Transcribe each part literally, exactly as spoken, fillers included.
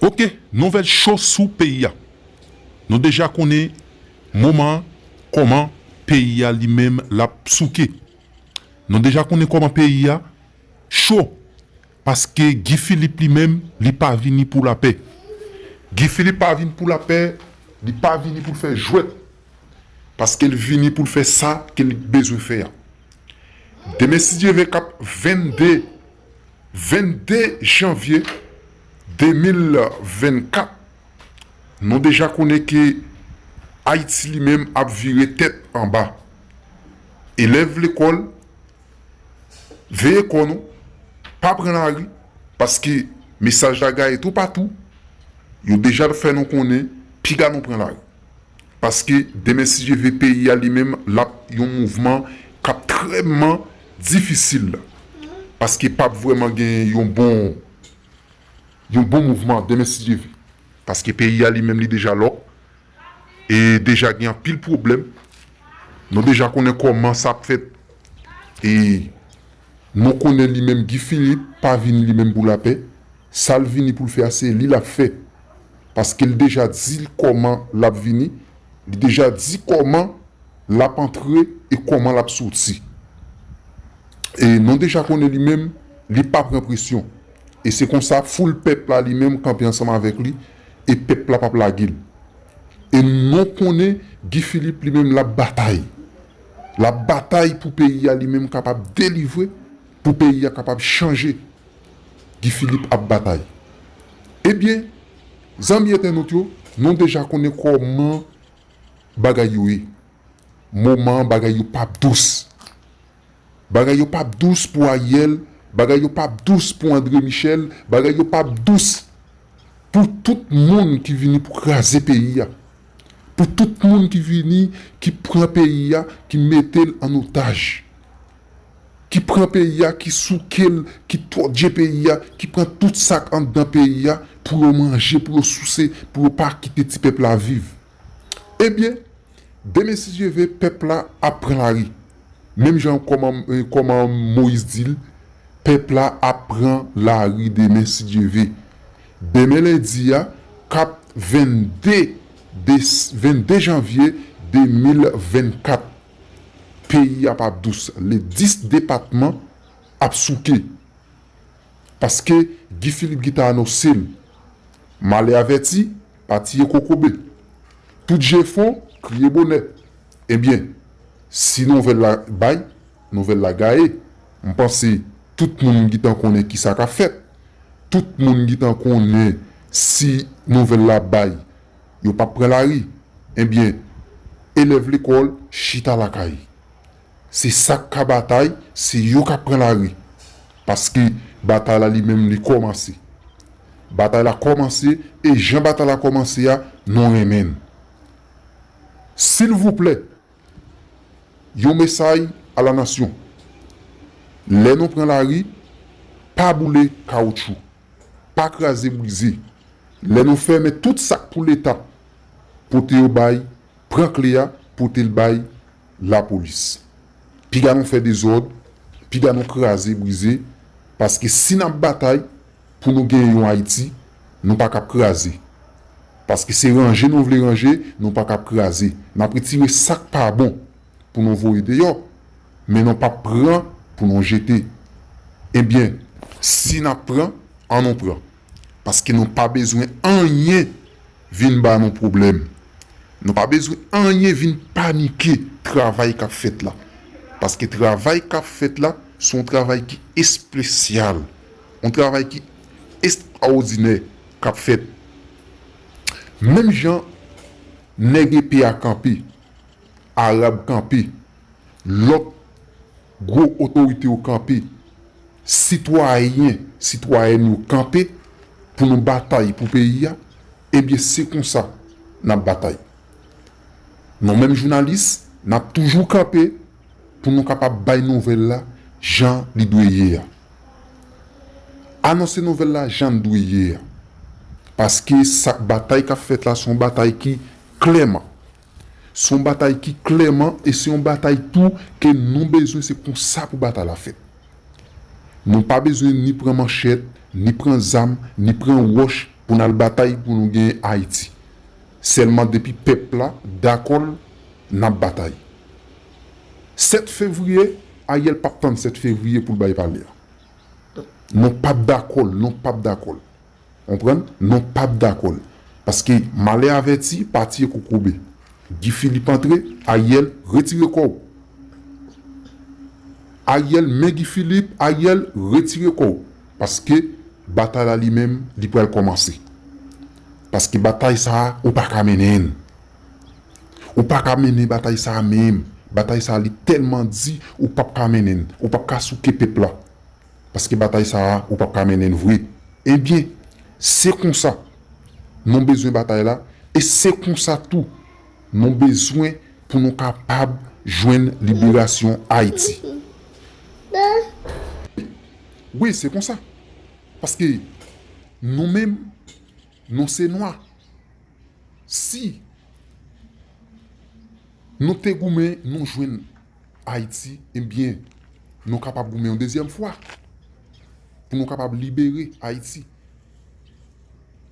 Oke, nouvèl cho sou peyi a. Nou deja konnen moman kòman peyi a li menm l ap souke. Nou deja konnen kòman peyi a cho, paske Guy Philippe li menm, li pa vini pou lapè. Guy Philippe pa vin pou lapè, li pa vini pou l fè jwèt. Paske l vini pou l fè sa ke l bezwen fè a. Demen, si Dye vle, k ap vennde, vennde janvye de mil vennkat, nou deja konnen ke Ayiti li menm ap vire tèt anba. Elèv lekòl, veye kò nou, pa pran lari, paske mesaj la gaye toupatou, yo deja fè nou konnen, piga nou pran lari. Paske demen, si Dye vle, peyi a li menm, l ap yon mouvman k ap trèman difisil. Paske p ap vrèman gen yon bon, yon bon mouvman demen, si Dye vle. Paske peyi a li menm, li deja lòk. E deja gen anpil pwoblèm. Nou deja konnen kòman sa ap fèt. E nou konnen li menm Guy Philippe pa vini li menm pou lapè. Sa l vini pou l fè a, se li l ap fè. Paske l deja di l kòman l ap vini. Li deja di kòman l ap antre e kòman l ap soti. E nou deja konnen li menm, li pa pran presyon. E se konsa, foul pèp la li menm kanpe ansanm avèk li, e pèp la p ap lage l. E nou konnen Guy Philippe li menm l ap batay. L ap batay pou peyi a li menm kapab delivre, pou peyi a kapab chanje. Guy Philippe ap batay. Ebyen, zanmi entènot yo, nou deja konnen kòman bagay yo ye. Moman an, bagay yo p ap dous. Bagay yo p ap dous pou Ariel, bagay yo p ap dous pou André Michel, bagay yo p ap dous pou tout moun ki vini pou kraze peyi a. Pou tout moun ki vini, ki pran peyi a, ki mete l an otaj. Ki pran peyi a, ki souke l, ki twòdje peyi a, ki pran tout sa k anndan peyi a pou yo manje, pou yo souse, pou yo pa kite ti pèp la viv. Ebyen, demen, si Dye vle, pèp la ap pran lari. Menm jan kòman, eh, kòman Moyiz di l, pèp la ap pran lari demen, si Dye vle. Demen lendi a, k ap vennde, de, vennde janvye de mil vennkat, peyi a p ap dous. Le dis depatman ap souke. Paske Guy Philippe gentan anonse l. Malè avèti, pa tiye kokobe. Tout je fon, kriye bonè. Ebyen, si nouvèl la bay, nouvèl la gaye. M panse tout moun gentan konnen kisa k ap fèt. Tout moun gentan konnen si nouvèl la bay, yo p ap pran lari. Ebyen, elèv lekòl chita lakay. Se sa k ka batay, se yo k ap pran lari. Paske batay la li menm li kòmanse. Batay la kòmanse, e jan batay la kòmanse a, nou renmen l. Silvouplè, yon mesaj a la nasyon. Lè nou pran lari, pa boule kawoutchou, pa kraze brize. Lè nou fèmen tout sa k pou Leta, pote yo bay, pran kle a, pote l bay lapolis. Piga nou fè dezòd, piga nou kraze brize, paske si n ap batay pou nou genyen yon Ayiti, nou pa kab kraze. Paske se ranje nou vle ranje, nou pa kab kraze. N ap retire sa k pa bon pou nou voye deyò, men nou p ap pran pou nou jete. Ebyen, si n ap pran, ann nou pran. Paske nou pa bezwen anyen vin ba nou pwoblèm. Nou pa bezwen anyen vin panike travay k ap fèt la. Paske travay k ap fèt la, se yon travay ki espesyal. Yon travay ki estrawòdinè k ap fèt. Menm jan nèg epe a kanpe, Arab kanpe, lòt gwo otorite yo kanpe, sitwayen, sitwayèn yo kanpe pou nou batay pou peyi a, ebyen, se konsa n ap batay. Nou menm jounalis, n ap toujou kanpe pou nou kapab bay nouvèl la jan li dwe ye a. Anonse nouvèl la jan l dwe ye a. Paske sa, batay k ap fèt la, se yon batay ki klèman Se yon batay ki klèman, e se yon batay tou ke nou bezwen, se konsa pou batay la fèt. Nou pa bezwen ni pran manchèt, ni pran zam, ni pran wòch pou n al batay pou nou genyen Ayiti. Sèlman depi pèp la dakò l, n ap batay. Sèt fevriye, Ariel p ap tann sèt fevriye pou l bay pale a. Non p ap dakò l, non p ap dakò l. Konprann? Non p ap dakò l. Paske malè avèti pa tiye kokobe. Guy Philippe antre, Ariel retire kò w. Ariel men Guy Philippe, Ariel retire kò w. Paske batay la li menm, li pral kòmanse. Paske batay sa a, ou pa ka mennen l. Ou pa ka mennen batay sa a menm. Batay sa a, li tèlman di, ou p ap ka mennen l. Ou p ap ka souke pèp la. Paske batay sa a, ou p ap ka mennen l vre. Ebyen, se konsa nou bezwen batay la, e se konsa tou nou bezwen pou nou kapab jwenn liberasyon Ayiti. Wi, se konsa. Paske nou menm, nou se nwa. Si nou te goumen, nou jwenn Ayiti, ebyen, nou kapab goumen yon dezyèm fwa pou nou kapab libere Ayiti.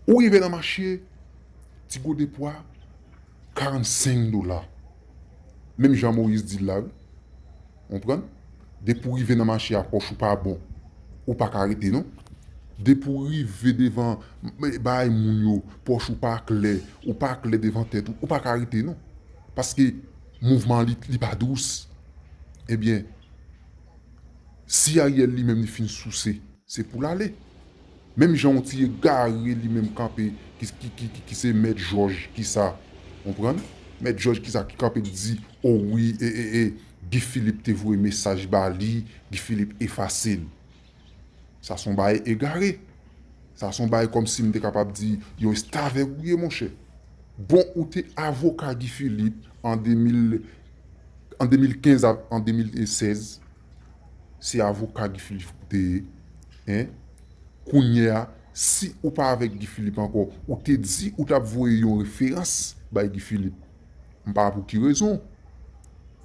Ou rive nan mache, ti gode pwa, karannsenk dola. Menm jan Moyiz di l la, wi. Konprann? Depi w rive nan mache a, pòch ou pa bon, ou pa ka rete non. Depi w rive devan bagay moun yo, pòch ou pa klè, ou pa klè devan tèt ou, ou pa ka rete non. Paske mouvman an li, li pa dous. Ebyen, si Ariel li menm li fin souse, se pou l ale. Menm jan yon ti egare li menm kanpe, ki, ki, ki, ki, ki se Mèt Jòj, ki sa, konprann? Mèt Jòj, ki sa, ki kanpe di, o wi, e, e, e, Guy Philippe te voye mesaj ba li, Guy Philippe efase l. Sa se yon bagay egare. Sa se yon bagay kòmsi m te kapab di, yon restavèk ou ye, monchè. Bon, ou te avoka Guy Philippe an de mil, an de mil kenz a an de mil sèz. Se avoka Guy Philippe ou te ye, en? Kounye a, si ou pa avèk Guy Philippe ankò, ou te di ou t ap voye yon referans bay Guy Philippe. M pa pou ki rezon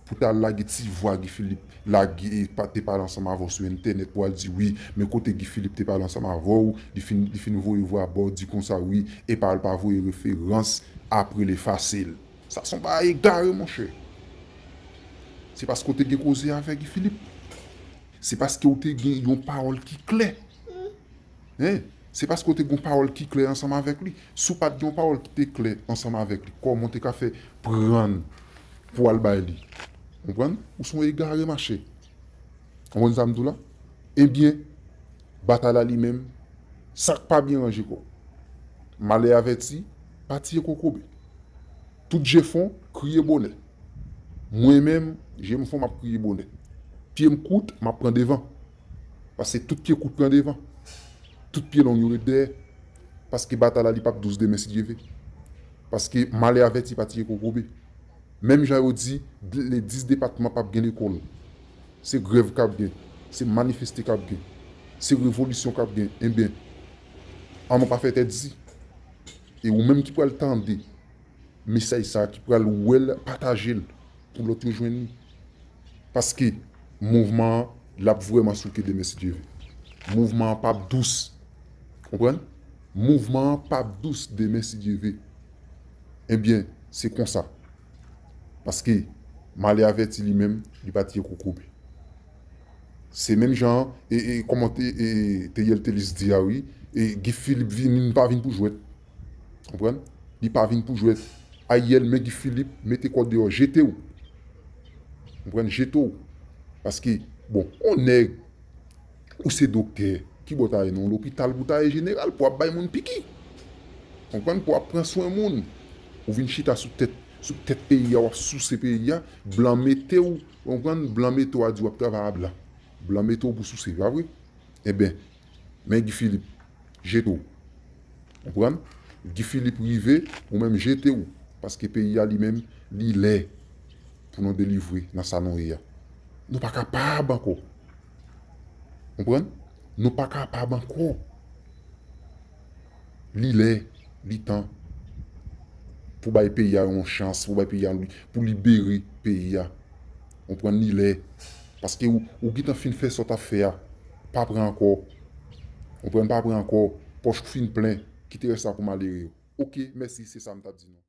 pou t al lage ti vwa Guy Philippe lage, e pa, te pale ansanm avè w sou entènèt pou al di wi, men kote Guy Philippe te pale ansanm avè w, li fin, li fin voye vwa ba w, di konsa wi, e pa, l pa voye referans, apre l efase l. Sa se yon bagay egare, monchè. Se paske w te gen koze avè Guy Philippe. Se paske w te gen yon pawòl ki klè. En? Se paske w te gen yon pawòl ki klè ansanm avèk li. Si w pa t gen yon pawòl ki te klè ansanm avèk li, kòman w te ka fè pran l pou al bay li? Konprann? Ou se yon egare, machè. Konprann sa m di w la? Ebyen, batay la li menm, sa k pa byen ranje kò w. Malè avèti, pa tiye kokobe. Tout je fon, kriye bonè. Mwen menm, je m fon, m ap kriye bonè. Pye m kout, m ap pran devan. Paske tout pye kout pran devan. Tout pye long yo ret dèyè. Paske batay la, li p ap dous demen, si Dye ve. Paske malè avèti pa tiye kokobe. Menm jan yo di, le dis depatman p ap gen lekòl. Se grèv k ap gen. Se manifeste k ap gen. Se revolisyon k ap gen. Enben, ann nou pa fè tèt di. E ou menm ki pral tande mesaj sa a, ki pral wè l, pataje l pou lòt yo jwenn li. Paske mouvman an, l ap vrèman souke demen, si Dye ve. Mouvman an p ap dous. Konprann? Mouvman an p ap dous demen, si Dye ve. Ebyen, se konsa. Paske malè avèti li menm, li pa tiye kokobe. Se menm jan, e, e, kòman te, e, Theriel Thelus di a, wi. E Guy Philippe vini, li pa vin pou jwèt. Konprann? Li pa vin pou jwèt. Ariel men Guy Philippe, mete kò w deyò, jete w. Konprann? Jete w. Paske, bon, yon nèg, ou se doktè, ki bò w ta ye nan yon lopital pou w ta ye jeneral, pou w ap bay moun piki. Konprann? Pou w ap pran swen moun. Ou vin chita sou tèt, sou tèt peyi a, w ap souse peyi a, blan mete w, konprann? Blan mete w a di w ap travay a blan. Blan mete w pou souse, pa vre? Enben, men Guy Philippe, jete w. Konprann? Guy Philippe rive, ou menm jete w. Paske peyi a li menm, li lè pou nou delivre nan sa nou ye a. Nou pa kapab ankò. Konprann? Nou pa kapab ankò. Li lè, li tan pou bay peyi a yon chans, pou bay peyi a, pou libere peyi a. Konprann? Li lè. Paske ou, ou gentan fin fè sa w t ap fè a. Pa pran ankò. Konprann? Pa pran ankò. Pòch ou fin plen. Kite rès la pou malere yo. Oke, mèsi, se sa m t ap di nou.